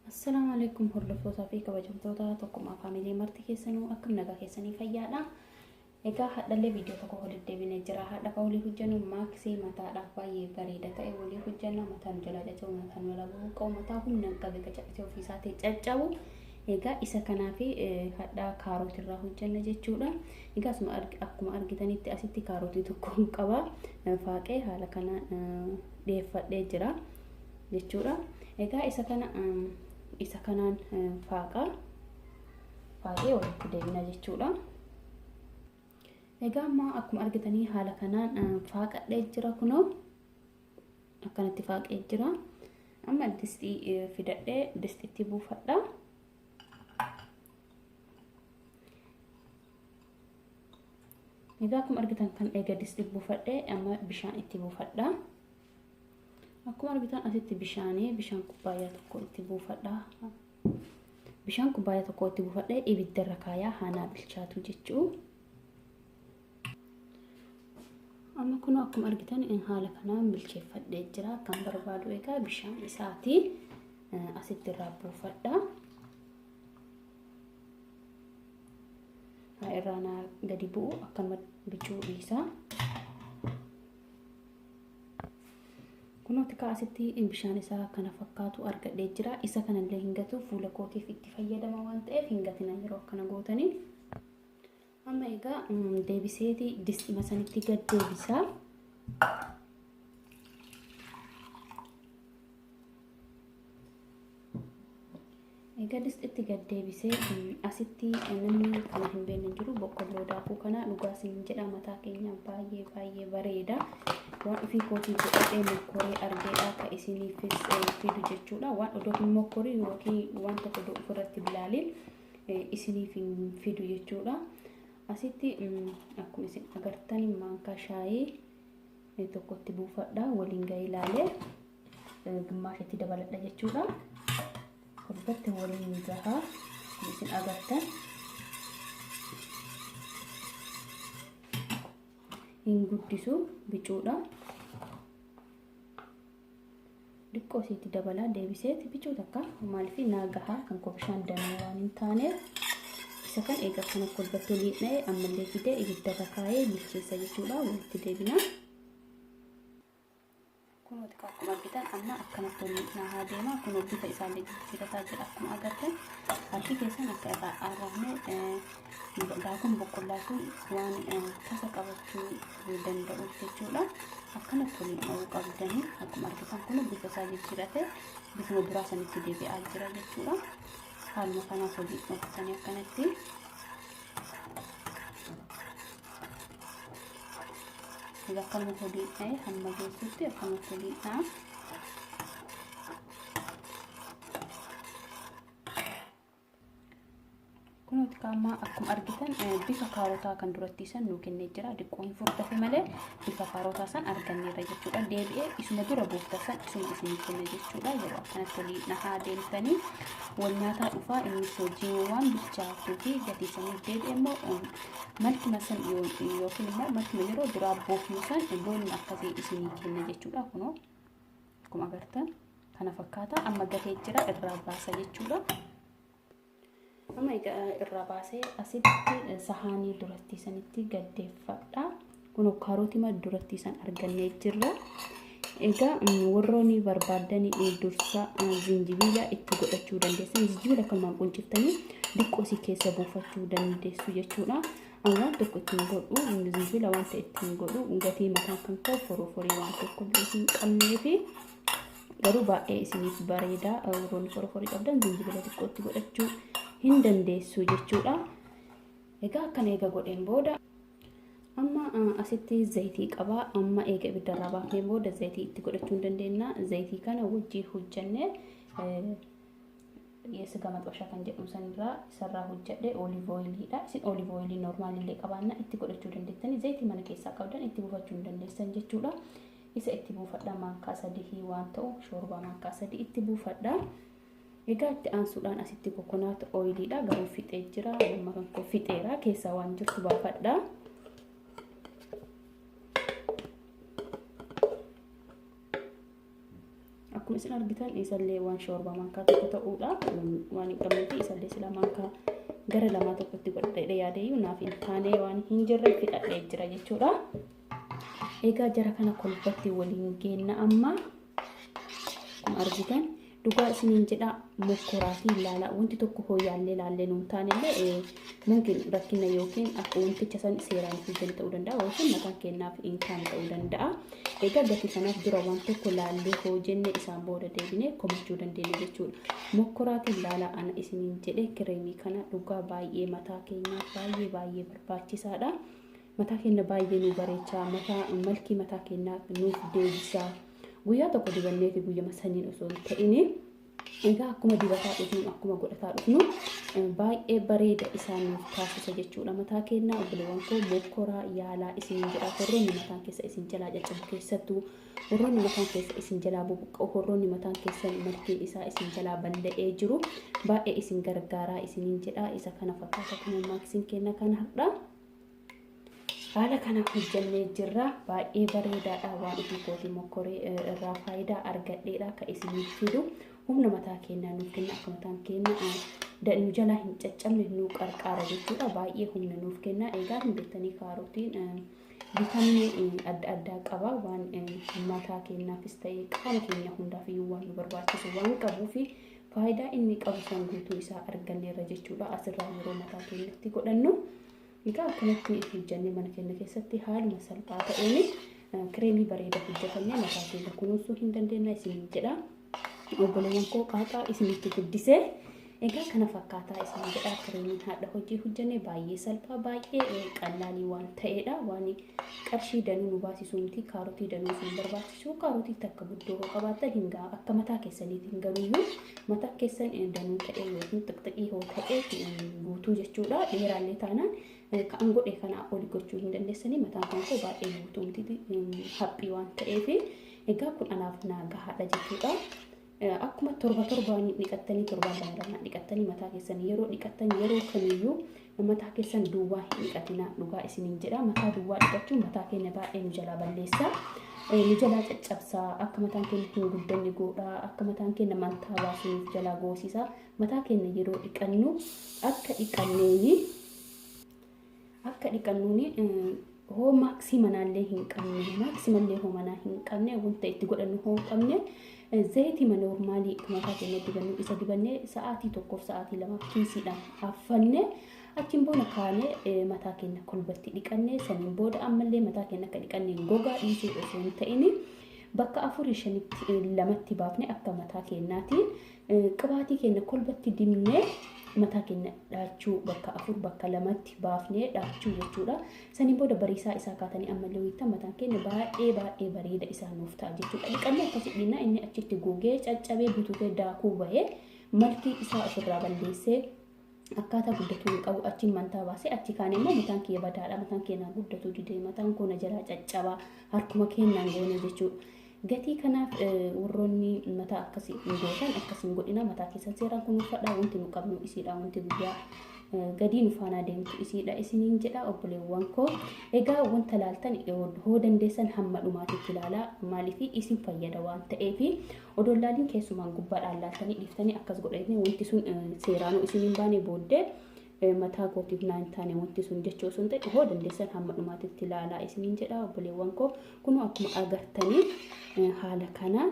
Assalaamu alaikum hordoftootaa fi kabajamtoota Tokkummaa Faamilii, marti keessanuu akkam nagaa keessanii, fayyaadha? Egaa hadhallee viidiyoo tokko walitti deebinee jira. Hadha kan walii hojjennu maaksii mataadhaaf baay'ee bareeda ta'e walii hojjenna. Mataan nu jalaa caccabu, mataan nu jalaa buqqa'u, mataa humna hin qabe qacaqqisee ofiisaatii caccabu. Egaa isa kanaaf hadhaa kaarotii irraa hojjenna jechuudha. Egaa akkuma argitanitti asitti kaarotii tokko hin qaba. Faaqee haala kana dhiyeeffadhee jira jechuudha. Egaa isa kana isa kanaan faaqaa faaqee walitti deebina jechuudha. Egaa amma akkuma argitanii haala kanaan faaqadhee jira, kunoo akkanatti faaqee jira. Amma distii fidadhee distitti buufadha. Egaa akkuma argitan kan eega distii buufadhee amma bishaan itti buufadha. Akkuma argitan asitti bishaanii bishaan kubbaayyaa tokko itti buufadha. Bishaan kubbaayyaa tokko itti buufadhee ibiddarra kaayaa haanaa bilchaatu jechuu. Amma kun akkuma argitan haala kanaan bilcheeffadhee jira. Kan barbaadu egaa bishaan isaati. Asitti irraa buufadha. Haa irraa naa gadi bu'u, akkanuma bicuu dhiisa. Kunooti kaa asitti bishaan isaa kana fakkaatu argadhee jira. Isa kanallee hin gatu, fuula kootiif itti fayyadama waan ta'eef hin gatina yeroo akkana gootanii. Amma egaa deebiseeti distima sanitti gad deebisaa. Egaa distitti gad deebisee asitti namni kana hin beekne jiru, boqqolloo daakuu kana dhugaa isin jedha, mataa keenya baay'ee baay'ee bareeda. Waan ofii kootii godhadhee mokkoree argeedha akka isiniifis fidu jechuudha. Waan odoo hin mokkorin yookiin waan tokko odoo ofirratti hin ilaalin isiniif hin fidu jechuudha. Asitti akkuma isin agartan maankaa shaayii tokkotti buufadha, waliin ga'ee ilaalee gimmaasha itti dabaladha jechuudha. Torbatti waliin gahaa isin agartan. Hin guddisu, bicuudha. Xiqqoo isiitti dabalaa deebiseeti bicuu takka, maaliif naa gahaa, kan koo bishaan danuu waan hin taaneef. Isa kan eega akkana kolbatti waliin dha'e, ammallee fidee ibiddarra kaa'ee bilcheessa jechuudha. Walitti deebina. Kunooti akkuma argitan amma akkanatti waliin dhahaa deema. Kunoo bifa isaallee jijjiirataa jira akkuma agartan. Harki keessan akka irraa arrabne, daakuun boqqollaa kun waan tasa qabachuu danda'uuf jechuudha. Akkanatti waliin dhahuu qabdanii. Akkuma argitan kun bifa isaa jijjiirate, bifuma duraa sanitti deebi'aa jira jechuudha. Haaluma kanaaf waliin dhoksanii akkanatti. Egaa akkanuma waliin dha'ee hamma geessutti akkanumatti waliin dha'a. Kunuuti kaammaa akkuma argitan bifa kaarotaa kan duratti san nuu kennee jira. Diqqoo hin furdate malee bifa kaarotaa san arganneerra jechuudha. Deebi'ee isuma dura buufta san isuma isinii kenna jechuudha. Yeroo akkanatti waliin dhahaa deemtanii wal nyaataa dhufaa, innis hojii waan bilchaatuu fi gatii saniif deebi'e immoo malkuma san yookiin immoo malkuma yeroo duraa buufnu san loonuma akkasii isinii kenna jechuudha. Kunoo akkuma agartan kana fakkaata, amma gatee jira, irraa baasa jechuudha. Amma egaa irraa baasee asitti sahaanii duratti sanitti gaddeeffadha. Kun kaarotima duratti san argannee jirra. Egaa warroonni barbaadan dursa zinjibiila itti godhachuu dandeessan. Zinjibiila akkanumaan qunciftanii diqqoo isii keessa buufachuu dandeessu jechuudha. Waan tokko ittiin godhu, zinjibiila wanta ittiin godhu gatii mataan kan koo foroforii waan tokko illee hin qabneefi, garuu baay'ee isiniif bareeda. Warroonni foroforii qabdan zinjibila xiqqootti godhachuu hin dandeessu jechuudha. Egaa akkana eega godheen booda amma asitti zayitii qaba. Amma eega ibiddarraa baafneen booda zayitii itti godhachuu hin dandeenya. Zayitii kana wajjii hojjannee የስጋ መጥበሻ kan jedhamu sanirraa isarraa hojjedhe, olive oiliidha. Isin olive oilii normaalillee qabaanna itti godhachuu dandeessanii, zayitii mana keessaa qabdan itti buufachuu hin dandeessan jechuudha. Isa itti buufadha, maankaa sadii waan ta'u, shoorbaa maankaa sadii itti buufadha. Egaa itti aansuudhaan asitti coconut oiliidha, garuu fixee jira. Amma kan koo fixeera, keessaa waan jirtu baafadha. Akkuma Akkuma isin argitan isallee waan shoorbaa maankaa tokko ta'uudha waan hin qabneef isallee sila maankaa gara lamaa tokkotti godhadhee yaadeyyuu naaf hin taane waan hin jirre fixadhee jira jechuudha. Egaa jara kana kolbatti waliin geenna amma akkuma argitan dhugaa isiniin jedha mokkoraatii ilaalaa wanti tokko hooyyaallee laallee nuun taanellee mungin rakkina yookiin akka wanticha san seeraan hojjenne ta'uu danda'a yookiin mataan keenyaaf hin taane ta'uu danda'a. Egaa gatii kanaaf dura waan tokko laallee hojjenne isaan booda deebinee komachuu dandeenya jechuudha. Mokkoraatiin ilaalaa ana isiniin jedhe kireemii kana dhugaa baay'ee mataa keenyaaf baay'ee baay'ee barbaachisaadha. Mataa keenya baay'ee nu bareechaa, mataa malkii mataa keenyaaf nuuf deebisaa. Guyyaa tokko dibannee fi guyyama saniin osoo hin ta'in egaa akkuma dibataa dhufnu akkuma godhataa dhufnu baay'ee bareeda isaan nuuf taasisa jechuudha. Mataa keenyaa obboleewwan koo mokkoraa yaalaa isiniin jedha. Warroonni mataan keessa isin jalaa caccabu keessattuu warroonni mataan keessa isin jalaa bubuqqa'u warroonni mataan keessan malkiin isaa isin jalaa balla'ee jiru baay'ee isin gargaaraa isiniin jedha. Isa kana fakkaata kun maaksiin kenna kana har'a. Haala kana hojjannee jirra. Baay'ee bareedaadha. Waan ofii kootii mokkoree irraa faayidaa argadheedha kan isiniif fidu. Humna mataa keenyaa nuuf kenna akka mataan keenya nu jalaa hin caccabne nu qarqaara jechuudha. Baay'ee humna nuuf kenna. Egaa hin beektanii kaarotiin viitaaminii adda addaa qaba. Waan mataa keenyaafis ta'e qaama keenya hundaaf iyyuu waan nu barbaachisu waan qabuufi faayidaa inni qabu san guutuu isaa arganneerra jechuudha. Asirraa yeroo mataa keenyatti godhannu. Egaa akkanatti hojjannee mana keenya keessatti haaluma salphaa ta'een kireemii bareedaa hojjetannee mataa keenya kunuunsuu hin dandeenya isiniin jedha. Obboleewwan koo qaaqaa isinitti guddisee egaa kana fakkaataa isin jedha kireemiin haadha hojii hojjannee baay'ee salphaa baay'ee qallaalii waan ta'eedha. Waan qarshii danuu nu baasisuu miti kaarotii danuu isin barbaachisu kaarotii takka guddoo hoo qabaattan hin ga'a akka mataa keessaniitti hin galuyyuu mataa keessan danuu ta'e yookiin xiqxiqii hoo ta'e guutuu jechuudha dheeraallee taanaan kan godhe kana oli gochuu hin dandeessanii mataan kan koo baay'ee guutuu miti haphii waan ta'eef egaa kun anaaf naa gahaadha jechuudha. Akkuma torba torbaan dhiqattanii torbaan lama lamaan dhiqattanii mataa keessan yeroo dhiqattan yeroo kamiyyuu mataa keessan duwwaa hin dhiqatinaa dhugaa isiniin jedha. Mataa duwwaa dhiqachuun mataa keenya baay'ee nu jalaa balleessa. Nu jalaa caccabsaa akka mataan keenya hin guddanne godha akka mataan keenya mantaa baasu nuuf jalaa goosisa. Mataa keenya yeroo dhiqannu akka dhiqanneeni akka dhiqannuuni hoo maaksii manaallee hin qabne maaksii mallee hoo manaa hin qabne wanta itti godhannu hoo hin qabne zayitii noormaalii mataa keenya dibannu isa dibannee sa'aatii tokkoof sa'aatii lamaaf kiisiidhaan affanne achiin booda kaanee mataa keenya kolbatti dhiqanne saniin booda ammallee mataa keenya akka dhiqanne gogaa dhiisuu osoo hin ta'in bakka afurii shanitti lamatti baafne akka mataa keenyaatiin qibaatii keenya kolbatti dibnee mataa keenya dhaachuu bakka afur bakka lamatti baafnee dhaachuu jechuudha. Saniin booda bariisaa isaa kaatanii ammallee wayittan mataan keenya baay'ee baay'ee bareeda isaa nuuf ta'a jechuudha. Dhiqannee akkasii dhinnaa inni achitti gogee caccabee bututee daakuu bahee malkii isaa ofirraa balleessee akkaataa guddatuu hin qabu achiin mantaa baasee achi kaan immoo mataan kiyya badaadha mataan kiyya naa guddatuu didee mataan koo na jalaa caccabaa harkuma keenyaan goone jechuudha. Gatii kanaaf warroonni mataa akkasii hin gootan akkasii hin godhina mataa keessan seeraan kunuunfadhaa wanti nu qabnu isiidha wanti guyyaa gadii nu faanaa deemtu isiidha isiniin jedha obboleewwan koo. Egaa wanta laaltan hoo dandeessan hamma dhumaatitti ilaalaa maaliif isin fayyada waan ta'eef odoon laaliin keessumaan gubbaadhaan laaltanii dhiiftanii akkas godhatanii wanti sun seeraanuu isin hin baane booddee mataa kootiif naa hin taane wanti sun jechuu osoo hin ta'in hoo dandeessan hamma dhumaatitti ilaalaa isiniin jedha obboleewwan koo. Kunoo akkuma agartanii haala kana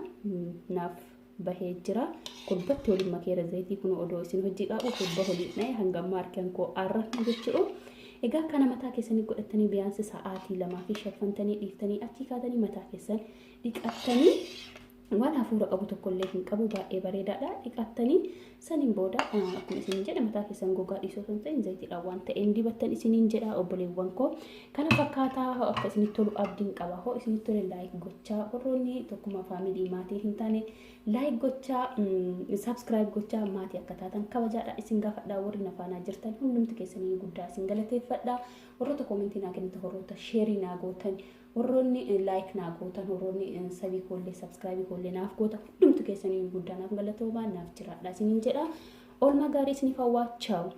naaf bahee jira. Kolbatti waliin makeera zayitii kun odoo isin hojii qabu kolba waliin dha'e hanga ammaa harkaan koo arrafne jechuudha. Egaa kana mataa keessanii godhatanii biyaansi sa'aatii lamaa fi shaffantanii dhiiftanii achii kaatanii mataa keessan dhiqattanii waan hafuura qabu tokkollee hin qabu baay'ee bareedaadha. Dhiqattanii saniin booda akkuma isiniin jedhe mataa keessan gogaa dhiisoo osoo hin ta'in zayitiidhaan waan ta'een dibattan isiniin jedha obboleewwan koo. Kana fakkaataa akka isinitti tolu abdiin qaba. Hoo isinitti tole like gochaa warroonni tokkummaa faamilii maatii hin taane like gochaa subscribe gochaa maatii akka taatan kabajaadha isin gaafadha warri na faanaa jirtan hundumti keessanii guddaa isin galateeffadha. Warroota koomentii naa kennitan warroota sheerii naa gootan warroonni like naa gootan warroonni sabii koollee subscribe koollee naaf gootan hundumti keessanii guddaa naaf galatoomaa naaf jiraadha isiniin jedha. Oolmaa gaarii isiniif hawwaa. Chaawu.